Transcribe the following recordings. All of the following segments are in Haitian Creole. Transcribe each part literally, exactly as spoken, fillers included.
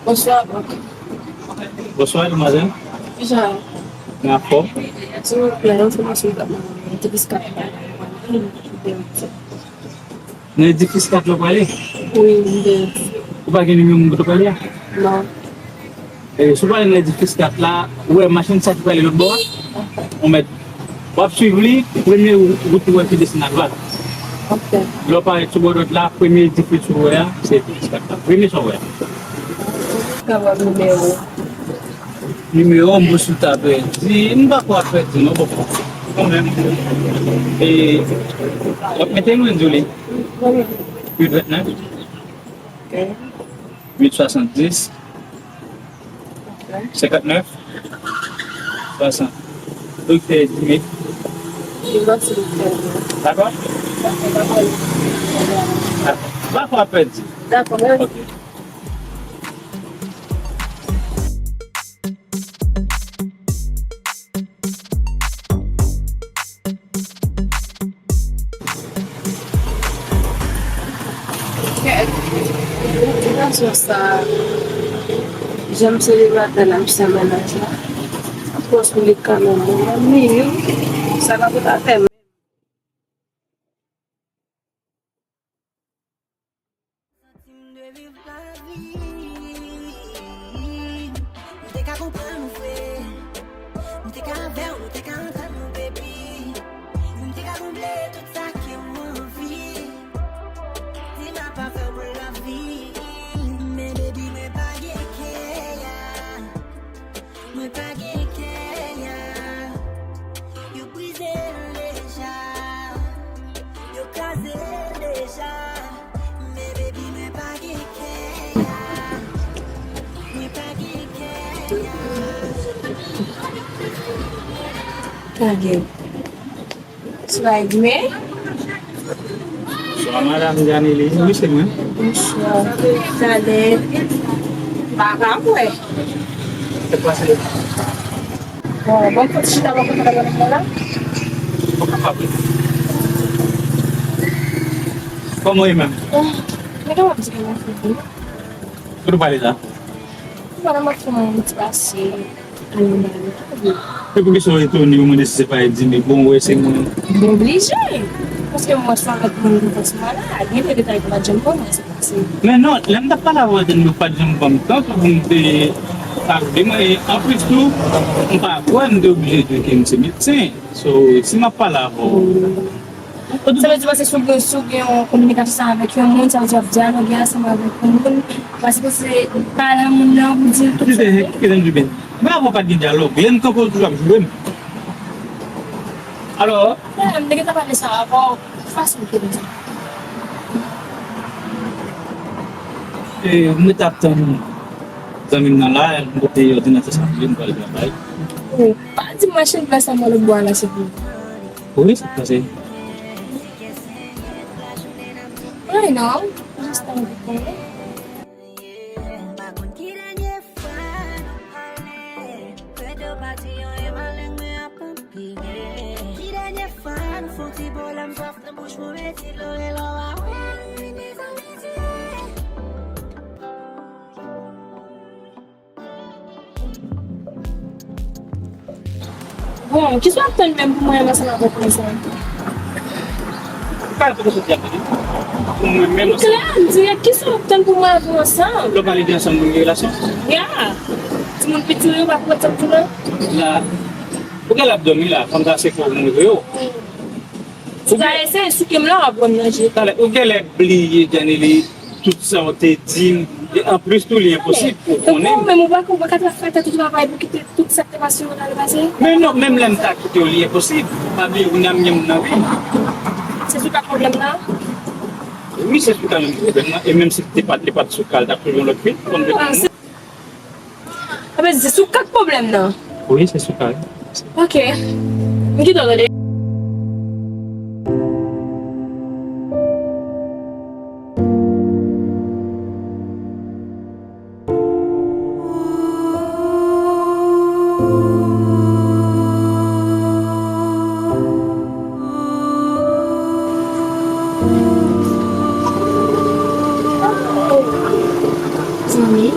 Bonswa, bòs. Bonswa, demwazèl. Kijan? Mwen anfòm. Silvouplè, yon enfòmasyon m t ap mande. Edifis kat la. Nan edifis kat la w prale? Wi, m te. Ou pa gen nimewo moun kote w prale a? Non. E, si w prale nan edifis kat la, ou wè machin sa ki prale lòt bò a? Ou mèt, w ap swiv li, premye wout ou wè ki desann adwat. Ok. Lè w parèt sou bò dwat la, premye edifis ou wè a, se edifis kat la. Premye sa w wè a. Ka ba nimewo. Nimewo m pou si w ta pèdi, m pa kwè w ap pèdi non, bon. Kanmenm. E, w ap mete l, mwen di w li. Uit vennèf. Ok. Uit swasanndis. Ok. Senkantnèf. Swasant. Doktè Jimmy. Jimmy, doktè Jimmy. Dakò? Dakò. Pa kwè w ap pèdi. Dakò, mèsi. Ok. Kèt, edikasyon sa a, jan m selibatè la, m san mennaj la, ankò sou li kanmenm, mwen menm li, sa pa pote atè m. Santi m dwe viv lavi. M te ka konprann ou vre. M te ka avè w, m te ka antann ou, baby. M te ka konble tout sa ke m anvi. Di m apa fè w pou lavi. Men, baby, mwen pa gen kè a. Mwen pa gen kè a. Yo brize l deja. Yo kraze l deja. Men baby, mwen pa gen kè a. Mwen pa gen kè a. Kage. Sou la egme. Bonswa, madanm Janely. Wi, se mwen. Bonswa. Talè. Pa ka m wè. Se pase. Bon, bon, kote chita, bon, kote la, la? Ou kapab. Kòman w ye menm? Oh, mwen kapab di ke mwen fou. Kote w prale la? Mwen prale, m ap fè yon ti pase. Epi kisa w etone, ou mande si se pa Eddy, men bon, ou wè se mwen. M oblije. Paske m wè sou avèk moun ki fè ti malad. Gen de detay ki pa t janm ban mwen, se pase. Men non, lè m t ap pale avè w, ou te di m ou pa t janm ban m tan pou m te pale de mwen. E anplis tou, m pa kwè m te oblije di w ke m se medsen. So, si m ap pale avè w, Sa vle di, paske si w gen, si w gen yon kominikasyon sa avèk yon moun, sa vle di w ap dyaloge ansanm avèk yon moun. Paske se pale a moun nan pou di l tout sa. Ki te, ki te di byen. Men avan pa t gen dyalòg. Lè n kanpe, w toujou ap joure m. Alò? Frè m, m te gentan pale sa avè w. Fasil ke m di. E, m rete ap tann zanmi m nan la, m pote òdinatè sa pou li, m pral travay. Oh, pa di m machin plas la nan lòtbò a la, silvouplè. Wi, sa k pase? Anyen non, jis anvi konnen. Bon, kisa w ap tann menm pou mwen menm ansanm avèk mwen sa? Ou ka poko soti avè li. Pou mwen menm ansanm. Klè, dirèk, kisa w ap tann pou mwen avè w ansanm? Lè w pa leve ansanm, nou gen relasyon? Ya. Timoun piti yo pa pran tan pou mwen. La. Ou gen l ap dòmi la, fanm sa se fò ou move yo. Ou ta eseye souke m la, w ap wè m nan je. Talè, ou genlè bliye, Janely, tout sa w te di m. E anplis tou, li enposib pou w konnen. Ou menm, ou pa, ou pa ka fè tout travay pou kite tout sa k te pase yo nan le pase? Men non, menm lè m ta kite w, li enposib. Pa bliye, ou nan men moun nan, wi. Se sou ka pwoblèm nan? Wi, se sou ka menm pwoblèm nan. E menm si te pa, li pa t sou ka, l t ap toujou yon lòt fi, konn de moun. Sa vle di se sou ka k pwoblèm nan? Wi, se sou ka. Ok. M kite w tande. Zanmi,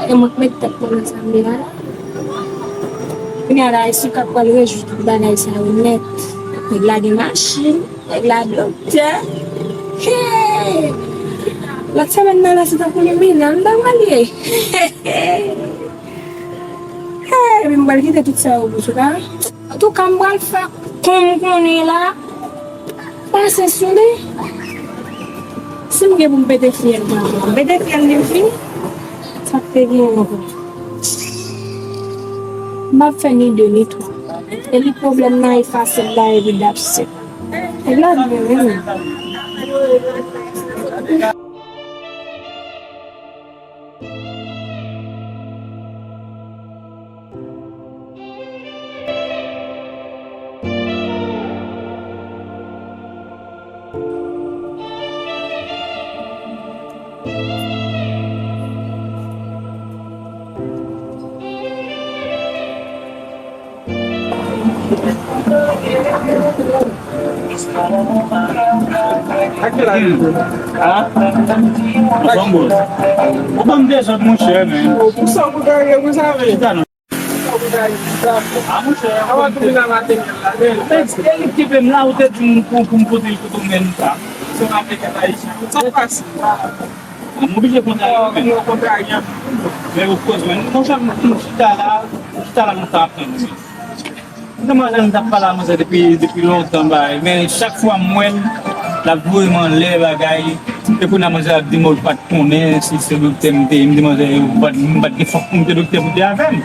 E mwen k met tèt mwen nan sa m ye a la. Kounye a la, e sou k ap pral rejwi tout bagay sa yo nèt. Nèg la gen machin, nèg la doktè. Hey! Lòt semèn nan la, se tankou liminal m ta pral ye. Hey! Epi m pral kite tout sa yo pou sou la. Antouka, m pral fè kon m konnen la. Pasyans tande. Si m gen pou m pete fyèl, m pete fyèl li fini. Sa k te gen ankò? M ap fè ni de ni twa. E li pwoblèm nan efase la epi dapse. E la byen wi. Ou ban m dezòd, monchè, men. Pou sa, pou gade, pou sa, men. Chita non. A, monchè, e li ki vle m la, ou te di m pou, pou m pote l kote w menm sa. Se pa fè kèt ayisyen. Sa pase. M oblije kontrarye w menm. Men ou koz, men monchè, m chita la, m chita la, m ta aprann. Demwazèl, m t ap pale a manzè depi, depi lontan, bay. Men chak fwa m wè l, l ap voye m anlè bagay. E kounye a manzè ap di m, "Ou pa t konnen si se doktè m te ye." M di manzè, "Ou pa t, m pa t gen fòk pou m te doktè pou te avè m."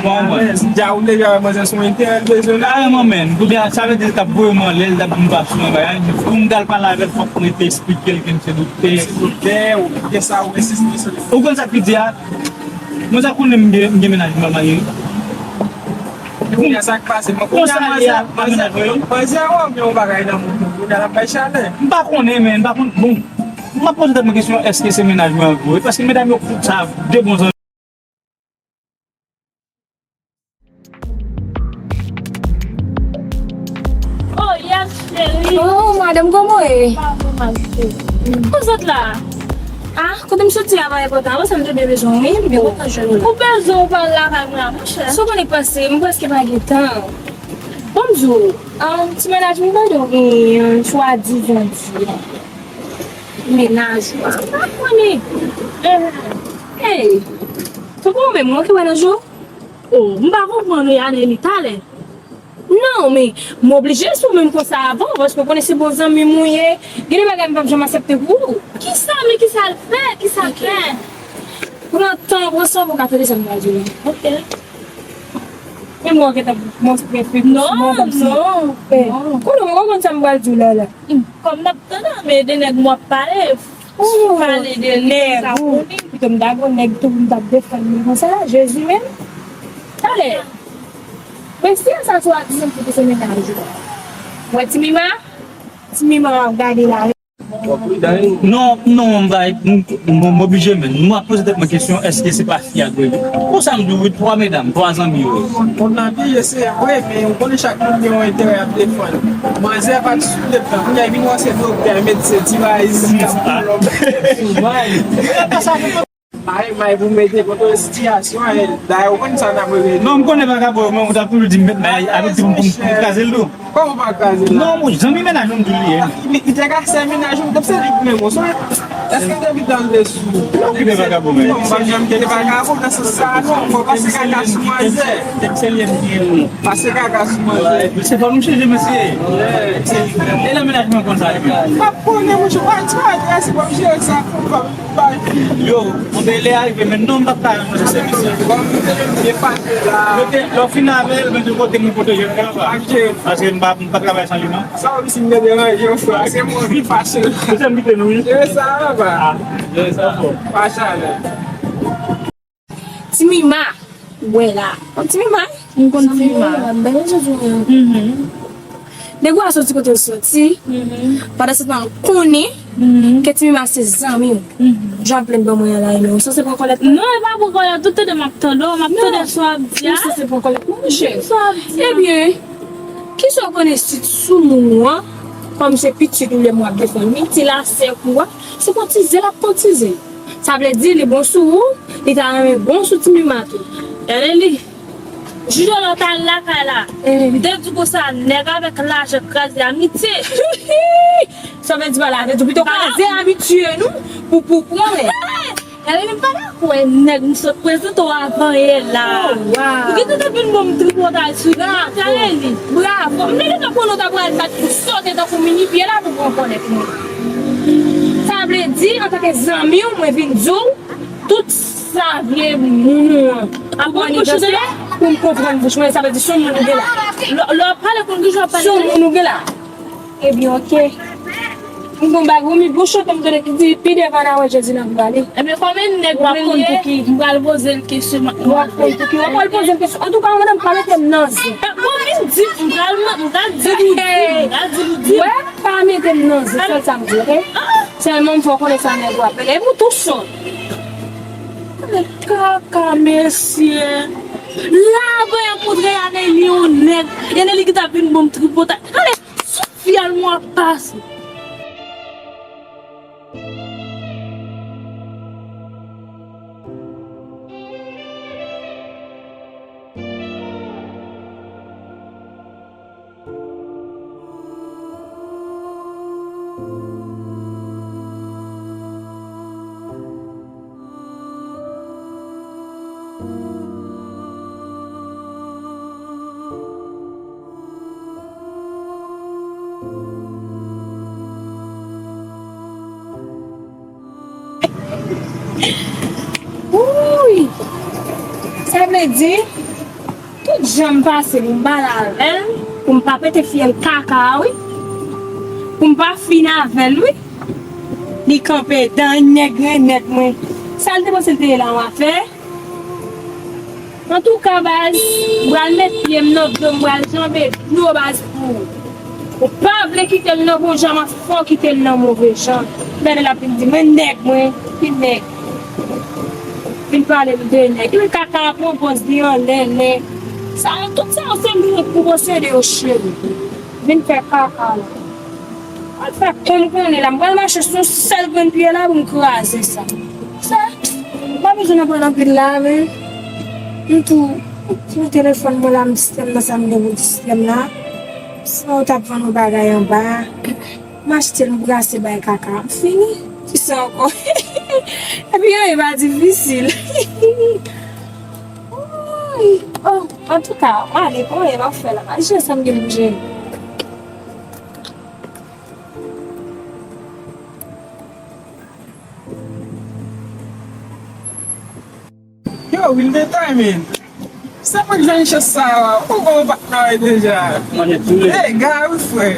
Bon, mwen. Dja ou deja wè manzè se yon enterè l bezwen la. Kareman, menn. Kounye a, sa vle di l t ap voye m anlè, l t ap di m pa sou yon bagay. Pou m t al pale avè l, fòk mwen te eksplike l ke m se doktè. Se doktè, ou gen sa, ou gen sesi, ou gen sa. Ou konn sa k pi di a? Mwen sa konnen m gen, m gen mennaj, m pa marye. Kounye a sa k pase? Mwen konnen manzè, manzè, manzè wè m yon bagay nan moun mwen. Kounye a l ap bay chalè. M pa konnen, men m pa konn. Bon, m ap poze tèt mwen kesyon, èske se mennaj mwen an vre? Paske medam yo fout sa de bon zanmi. Oh, yes, cheri. Oh, madanm, kòman w ye? Sa va, ma cheri. Kote w sot la? Ah, kote m soti a pa enpòtan. Avan sa, m te byen bezwen w, wi. M byen kontan jwenn ou. Ou bezwen w pa lakay mwen a, monchè. Sa w konnen k pase, m prèske pa gen tan. Bon, m di w, ah, ti mennaj mwen tande w gen, swadizan di mennaj ou a. M pa konnen. Hey, se pou ou menm, wi, ki wè nan je w? Oh, m pa konprann, wi, Aneli, talè. Non, men m oblije sou menm konsa avan, paske w konnen se bon zanmi m ou ye. Gen de bagay m p ap janm aksepte pou ou. Kisa, men kisa l fè? Kisa l fè? Pran tan, pran san pou w ka tande sa m pral di w la. Ok. Men mwen gentan montre fè non, non, non. Konnen mwen konn sa m pral di w la, la. Kòm n ap tann anmede nèg m w ap pale, pale de nèg ou. Pito m ta gon nèg tou pou m t ap defann li konsa, Jezi menm. Talè. Mesye sa swadizan ki te se mennaj ou. Wè Ti Mima? Ti Mima w ap gade la. Non, non, m va, m, m, m oblije, men. M ap poze tèt mwen kesyon, èske se pa fi a k rele? Konsa m di w, wi, twa medam, twa zanmi yo. Konn nan pi, se vre, men ou konnen chak moun gen yon enterè y ap defann. Manzè pa t sou de plan. Kounye a vin wè se doktè, medsen, ti bay zi k ap pou lòm. May, may pou mete kote sitiyasyon an, dayè ou konn sa n ap rele. Non, m konnen vagabon, men ou t ap toujou di m met may avèk ti pou m kraze l tou. Kòman w pa kraze l la? Non, bon, zanmi mennaj ou m di l ye. Li, li te ka sè mennaj ou, se li k renmen w, sonje. Èske depi tan l te sou? Ou kite vagabon, men. Non, m pa janm kite vagabon nan sans sa a, non. Mwen pase kaka sou manzè. Pase kaka sou manzè. Se pa nou chanje, mesye. E nan mennaj mwen konn sa, epi. M pa konnen, monchè, pa di, pa di, se pa m jere sa, m pa. Yo, mwen te lè a rive, men non, m p ap ka ranmase sèvis la. Yo te, lè w fin avè l, men de kote mwen pwoteje l anba. Paske m pa, m pa travay san li, non. Sa w di si m te deranje w, frè? Se mwen ki fache. Se m kite nou, wi. Jere sa, papa. Ah, jere sa, fò. Pa chalè. Ti Mima, wè la. Ti Mima? M konn Ti Mima. Bèl jodi a. Mhm. Nèg ou a soti kote l soti. Mhm. Pandan se tan, m konnen ke Ti Mima se zanmi w. Mhm. Jan w ap plenn ban mwen an la, e men ou sanse pran kòlèt mwen? Non, e pa pran kòlèt, tout tande m ap tande w, m ap tande sa w ap di a. Ou sanse pran kòlèt mwen, monchè. Sa w ap di a. Ebyen, kisa w konnen si sou moun ou an, kòm se pitit ou lè m w ap defann li, ti lasèk ou a, se kontize l ap kontize. Sa vle di li bon sou ou, li ta renmen bon sou Ti Mima tou. Gade li. Jou de lòt al lakay la. M te di konsa, nèg avèk lajan kraze amitye. Sa vle di pa la, vle di pito kraze amitye nou pou, pou pran lè. Gade, m pa dakò, nèg, m sot prezante w avan yè la. Ou gentan te vin ban m tripotay sou li. Gade li. Bravo. M te gentan konnen w ta pral bat pou sote tankou mini pye la pou pran kòlèt mwen. Sa vle di, antanke zanmi w, mwen vin di w tout sa vye moun ou an ap maniganse pou m konprann bouch mwen, sa vle di se yon moun ou gen la. Lè, lè w ap pale, konn kijan w ap pale. Se yon moun ou gen la. Ebyen, oke. M gon bagay, mi bouch ouvè, m tande ki di, pi devan n a wè Jezi nan glwa li. Ebyen, kòm e nèg mwen ye, m pral poze l kesyon. W ap konn pou ki, w ap pral poze l kesyon. Antouka, madanm, pa mete m nan zen. Bon, vin di, m pral, m pral di l ou di, m pral di l ou di. Wè, pa mete m nan zen, sèl sa m di, oke? Sèlman m fè w konnen sa nèg w ap rele. E pou tou sòt. Gade kaka, mesye. La, mwen rankontre Yaneli, yon nèg. Yaneli ki t ap vin ban m tripotay. Gade, sou fyèl mwen ap pase. Wouy! Sa vle di, tout jan m pase pou m pale avè l, pou m pa pete fyèl kaka a, wi. Pou m pa fin avè l, wi. Li kanpe dan nèg renèt mwen. Sa l te panse l te ye la, yon afè? Antouka, baz, m pral met pye m nan dlo, m pral janbe dlo, baz, pou ou. Ou pa vle kite l nan bon jan, m ap fè w kite l nan move jan. Gade l ap vin di, mwen nèg, mwen, ki nèg? Vin pale m de nèg. Epi kaka a pran pòz li anlè, nèg. Sa yo, tout sa yo, se nou pou posede yo, cheri. Vin fè kaka la. Al fè kòm konnen la, m pral mache sou sèl grenn pye la pou m kraze sa. Sa, m pa bezwen nan pran anpil la, men m tou, m tou telefòn mwen la, m di sistèm nan sa m gen pou di sistèm la. Sinon, yo t ap vann yon bagay anba. M achte l, m brase bay kaka. M fini. Kisa ankò? Epi anyen pa difisil. Woy! Oh, antouka, m ale, konbyen m ap fè la? M al jere sa m gen pou m jere. Yo, Will Detay, men. Se mwen k jwenn chans sa a. Ou konn patnè w deja. Mwen toule. Ey, Gary, frè.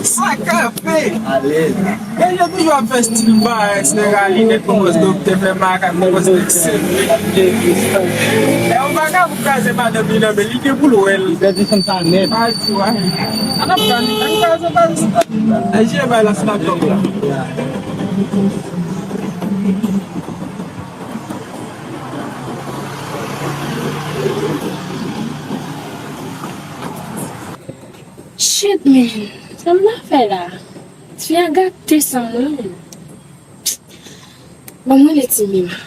Sa kanpe. Alèz. Men yo toujou ap fè stil barès, nèg a linèt, konpòz doktè, fè makak, konpòz lekse. E yon vagabon kraze madanm li nan men, li gen pou l wè l. Li pèdi sanm sa nèt. Pa di w, a. An ap pran, an kraze, kraze. E je bay la, se la blòk la. Shit, man. Sa m ta fè la? Fi a gate san mwen. Ban mwen rele Ti Mima.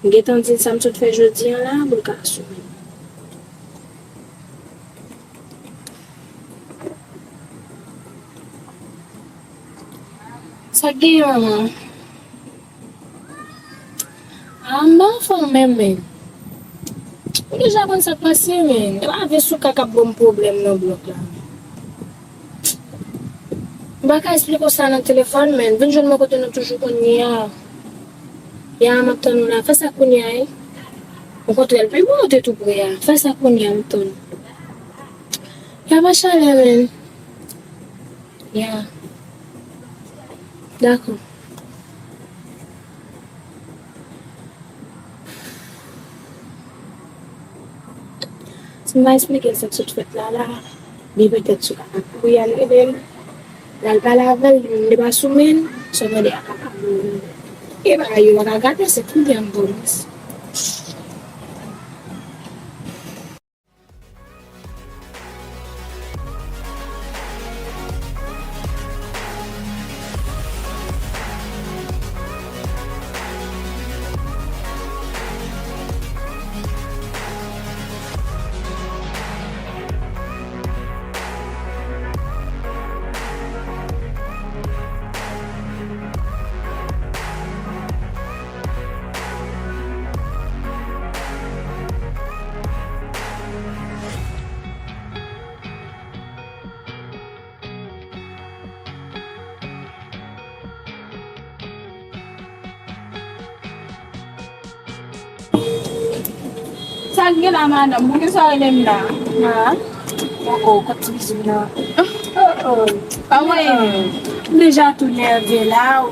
M gentan di l sa m sot fè jodi a la, pou l ka asoume. Sa k gen an? A, m pa anfòm menm, men. Ou deja konn sa k pase, men. E pa vye souka k ap ban m pwoblèm nan blòk la. M pa ka esplike w sa nan telefòn, men. Vin jwenn mwen kote nou toujou konn ye a. Ya, m ap tann ou la. Fè sa kounye a, wi. Okontrè, l pi bon, ou te tou pre a. Fè sa kounye a, m ap tann ou. Ya, pa chalè, men. Ya. Dakò. Si m pa esplike l sa k sot fèt la, la, li petèt sou ka kouri al rele m. L al pale avè l, li menm li pa sou men l, sa w tande a ka pa bon. E bagay yo pa ka gate, se kounye a m komanse. Gen la, madanm, poukisa w rele m la? Ah, oh, oh, kot ti bizou nan. Oh, oh. Pa mwen. M deja tou nève la, ou,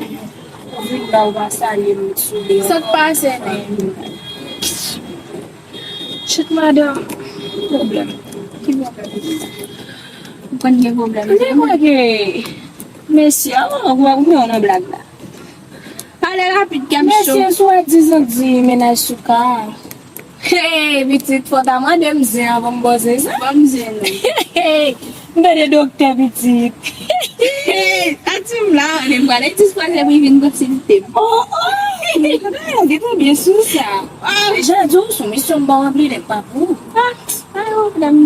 ou vin la, ou pa salye m sou li. Sa k pase, menm? Chut, madanm. Pwoblèm. Ki pwoblèm? Ou konn gen pwoblèm. M te kwè ke mesye a, ou, ou, ou nan blag la. Pale rapid, kè m cho. Mesye swadizan di mennaj Souka. Hey, pitit, fò w ta mande m zen anvan m ba w zen sa. Ban m zen non. M tande doktè, pitit. Hey, sa di m la, ann, m prale dispoze pou li vin konsilte m. Oh, oh, hey, gentan byen sou sa. Ah, jan di w, se yon misyon m ba w ranpli, nèg pa pou ou. Ah, pa gen pwoblèm.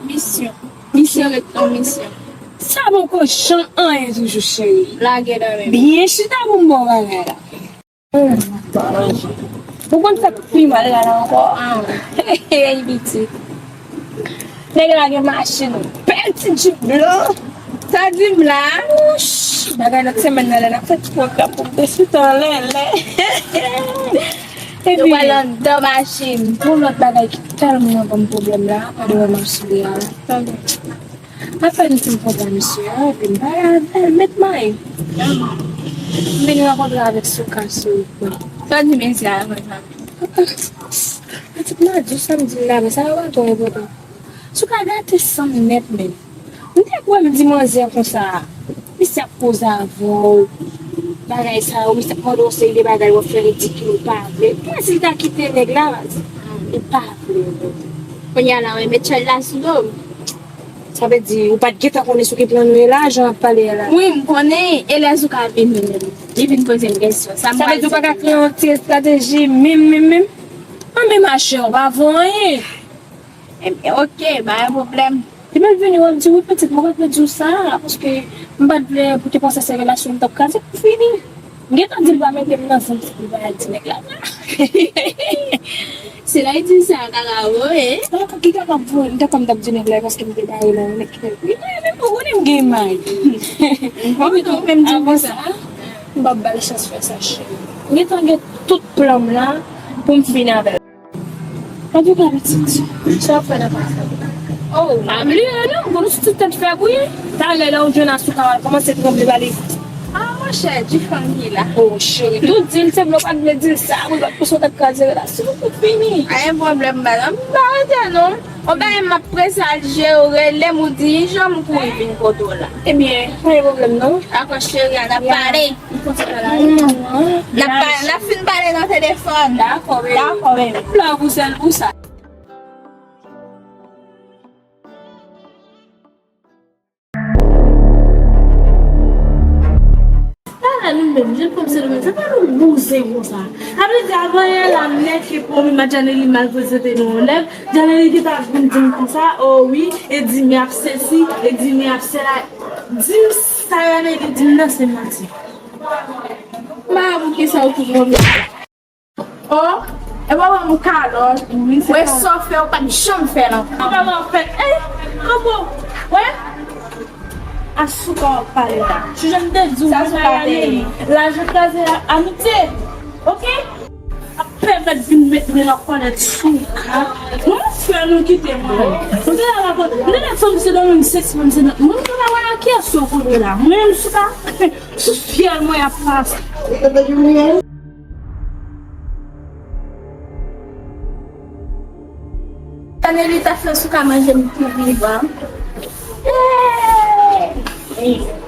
Misyon. Misyon ret yon misyon. Sa poko janm anyen toujou, cheri. Lage nan men m. Byen chita pou m ba w bagay la. Hmm. Ou konn sa k pi mal la, la ankò? Ah. Hey, pitit. Nèg la gen machin, bèl ti djip blan. Sa di m la? Wouch, bagay lòt semèn nan, lè n ap fè ti pwogram pou m te sot anlè, lè. Epi, nou pral anndan machin. Yon lòt bagay ki tèlman ban m pwoblèm la, andeyò m ap souri a. Tande. Apèn ti m konprann misye a, epi m pale avè l, met may. M vin rankontre avèk Souka sou wout mwen. Sa di mesye a konsa? Pitit, m a di w sa m di l la, men sa yo pa twò enpòtan. Souka gate san m nèt, menm. M te kwè m di manzè konsa, misye ap koze avè w, bagay sa yo, misye ap mande w seri de bagay, w ap fè ridikil, ou pa vle. Mwen, si l ta kite nèg la, li pa vle. Kounye a la, w met chèz la sou do m. Sa vle di, ou pa t gentan konnen sou ki plan nou ye la, jan w ap pale a la? Wi, m konnen, e lè Souka vini menm, li vin poze m kesyon. Sa m pral di? Sa vle di ou pa ka kreye yon ti estrateji, menm, menm, menm? Anben, machè, ou pa vo anyen. Enben, oke, pa gen pwoblèm. Depi l vini, w ap di, wi, pitit, mwen pa t vle di w sa, paske m pa t vle pou te panse se relasyon m t ap kraze pou fini. M gentan di l pa mete m nan zen pou l pa al di nèg la sa. Se la l di sa, kaka voye. Kaka, ki kaka voye? M te kwè m t ap di nèg la paske m te bare nan yon nèg ki te. Wi, men ou konnen m gen may. Mwen menm di konsa, m p ap ba l chans fè sa, cheri. M gentan gen tout plan m la pou m fini avè l. Antouka, pitit, sa w ap fè nan kay sa? Oh, pa bliye non, m konn ou sou ti tèt fè bri. Talè lè ou jwenn Asouka, w al kòmanse tranble, pale vit. Ah, monchè, di fanmi la. Oh, cheri, tou di l, se vle w pa t vle di l sa, wi, w ap pouse w tèt kraze relasyon nou, tout fini. Pa gen pwoblèm, madanm, m pa rete non. On bagay m ap prese al jere, w rele m, ou di jan m kouri vin kote w la. Ebyen, pa gen pwoblèm non. Dakò, cheri, n ap pale. N ap pa-, n ap fin pale nan telefòn. Dakò, baby. Dakò, baby. Love ou sèl pou sa. Ah, nou menm, jèn fanm Sendomeng, sa fè nou bouzen konsa? Sa vle di, avan yè la, m nèke pwomi, Madjaneli mal prezante nou yon nèg. Djaneli ki ta vin di m konsa, o wi, Edime ap sesi, Edime ap sela. Di m sa Djaneli di m nan se manti. M pa wè poukisa ou tou move. O, e pa wè m kalòt, wè sa w fè, ou pa t janm fè l ankò. Ou pa wè w fè, e, kanpe, wè? Asouka w ap pale la. Chouchou m te di w, mwen Djaneli, lajan kraze amitye, oke? Ap pèmèt vin met mwen nan kòlèt Souka. Mwen fè nou kite mwen. Mwen te la rapò, mwen te la fanm se nan menm sèks, fanm se nan. Mwen te la wè a kiyès yo kote la. Mwen menm Souka, sou fyèl mwen ap pase. Djaneli ta fè Souka manje m pou vivan. Hey!